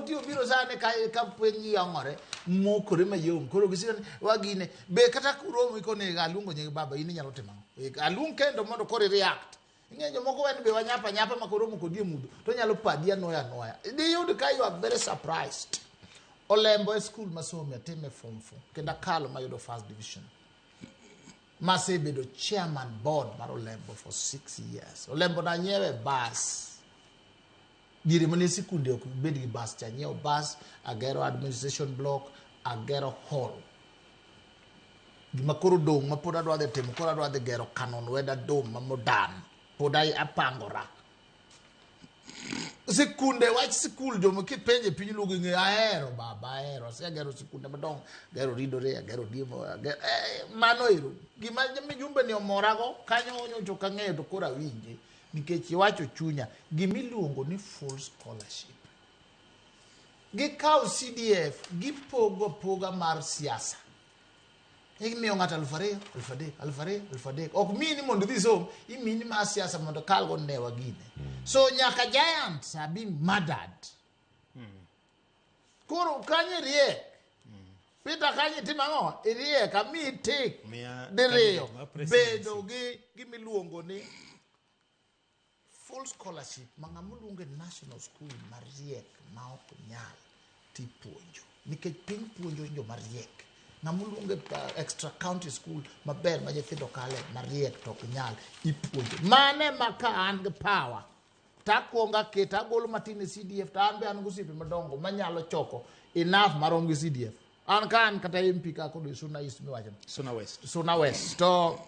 Jomoko tiyo biro sani ka piny yong'ore mokore mayom. Koro gisiko ni wagine. Be kata kuromo ikone aluongo nying baba in inyalo timo ang'o? Aluong kendo mondo koro i-react. Ing'e jomoko wen be wanyapa nyapa ma koromo kodi e mudho to nyalo padi anuoya anuoya. Diyud ka you are very surprised. Olembo e school masome atime form 4 kendo akalo mayudo first division. Masebedo chairman board mar Olembo for 6 years. Olembo nanyiewe bus. Diere mane sikunde ok bed gi bus cha anyiewo bus, agero administration block, agero hall. Gima koro dong' ma pod adwa dhi timo koro adwa dhi gero Canon Weda Dome ma modern. Pod apangora. Sikunde wach sikul joma kipenjo e piny luo ging'eyo ahero baba ahero asegero sikunde madongo agero ridore agero diemo agero, mano ero gima mijumbe ni omorago kanyo nyocha ok ang'eyo to koro awinje nikech iwacho chunya gimiluongo ni full scholarship gikawo CDF gipogo apoga mar siasa imiyo ng'ato 2000 3000 2000 3000 ok miyi ni mondo idhi som imiyi ni mar siasa mondo kalgo newa gine so nyaka giants are being murdered koro kanyo iriek Peter kanyo itimo ang'o iriek amiyi tik Miya diriyo candidate mar presidency. bedo gi gimiluongo ni full scholarship ma ng'ama oluongo e national school mariek ma ok nyal tipuonjo nikech piny puonjo joma riek ng'ama oluongo e extra county school maber ma nyithindo kale mariek to ok nyal ipuonjo mane ma ka an gi power takwongo aketo agolo matin e CDF to an be an gosiepe madongo manyalo choko enough marom gi CDF an ka an kata MP ka kod Suna East miwacho Suna West. Suna West to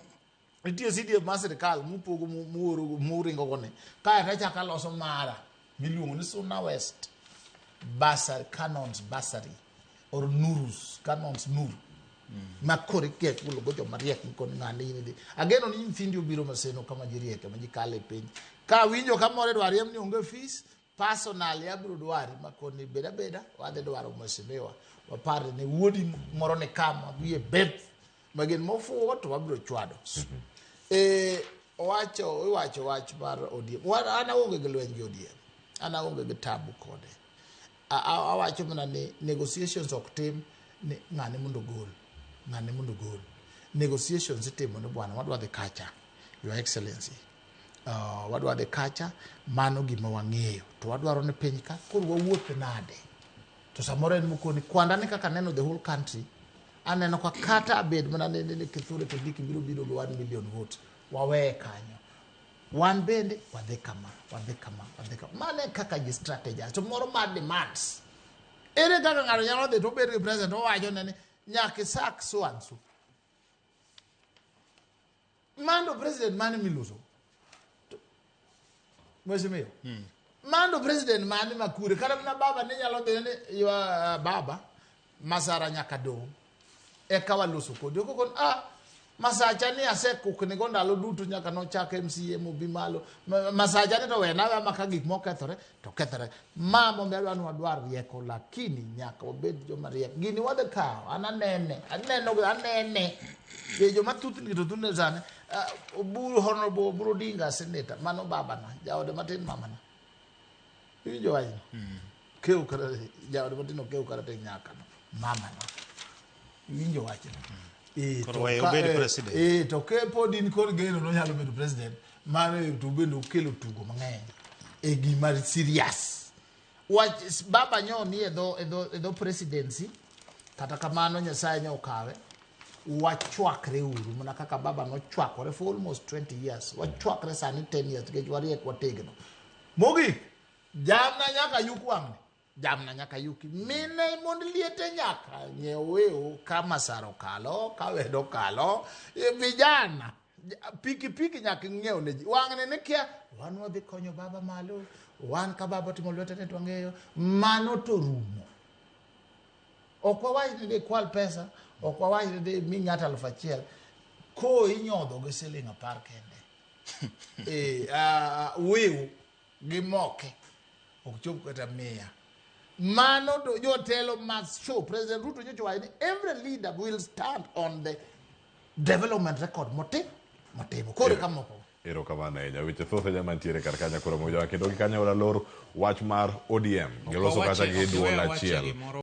nitie CDF mar sirikal mupogo muoro muringo go ni kae to achako aloso mara miluongo ni Suna West Bursary Canons Bursary or Nurus Canons Nuru ma koro ikechulo go joma riek mikoni ng'ani in idhi ageno ni nyithindi obiro Maseno kama ji rieke ma ji kale piny ka winjo ka moro idwa riemb ni onge fees personally abiro dwari makoni bed abeda wadhi dwaro mheshimiwa wapar ni wuodi moro ni kama wiye bep ma gin mofuwo to wabiro chwado owacho iwacho wach mar ODM an aonge gi lweny gi ODM an aonge gi tabu kode awacho mana ni negotiations ok tim ni ng'ane mondo ogol ng'ane mondo ogol negotiations itimo ni bwana wadwa dhi kacha your excellency wadwa dhi kacha mano gima wang'eyo to wadwaro ni piny ka koro wawuoth nade to samoro en mokoni kwanda ni kaka aneno the whole country aneno ka kata bed mana ni Kithure Kindiki biro biro gi 1 million votes waweye kanyo wan bende wadhi kama wadhi kama wadhi kama mano e kaka ji strategize to moro mar demands ere kaka ng'ato nyalo dhi to obed gi president owacho ne ni nyaka isak so and so mano president mane miloso mheshimiwa mano president mane makure kata mana baba ne nyalo dhi ni ywa baba masara nyaka dong eka waloso kodi okokon ah masacha ni asekukni go ndalo duto nyaka nochak MCA mobi malo masacha ni to wena aweya maka gik mokethore to kethore ma momiyo adwa ni wadwar rieko lakini nyaka wabed joma riek gini wadhi kawo an anene aneno anene e joma thuthni to thuthni sani Oburu Honorable Oburu Odinga senator mano babana jaode matin mamana iwinjo wachno kew kata jaode matin okew kata tek nyakano mamana iwinjo wachno Koro to weyo obed president. To ke pod in kod geno nonyalo bedo president mano e to bende okelo tugo mang'eny e gima serious wach baba nyo ni e dho presidency kata kamano nyasaye nyo okawe wachwakre uru mana kaka baba nochwakore for almost 20 years wachwakre sani 10 years nikech wariek wategno mogik jamna nyaka yuk wang'ni jamna nyaka yuki mine mond liete nyaka nyiew ka masara okalo ka wedo okalo vijana pikipiki nyaka ing'iew ne ji wang'ni ni kia wan wadhi konyo baba malo wan ka baba otimo lwetene to wang'eyo mano to rumo ok wawach ni dhi kwal pesa ok wawach ni dhi mi ng'ato 1000 ko inyodho gi siling 10 kende wiu gi moke ok chop kata 100 mano to jotelo must show president Ruto nyocha wacho ni every leader will stand on the development record motimo koro ka moko Erokamano ahinya. Weche thoth ahinya mantiere kar kanyo koro mojawa kendo gi kanyo walor wach mar ODM. Giloso kata gi duol achiel.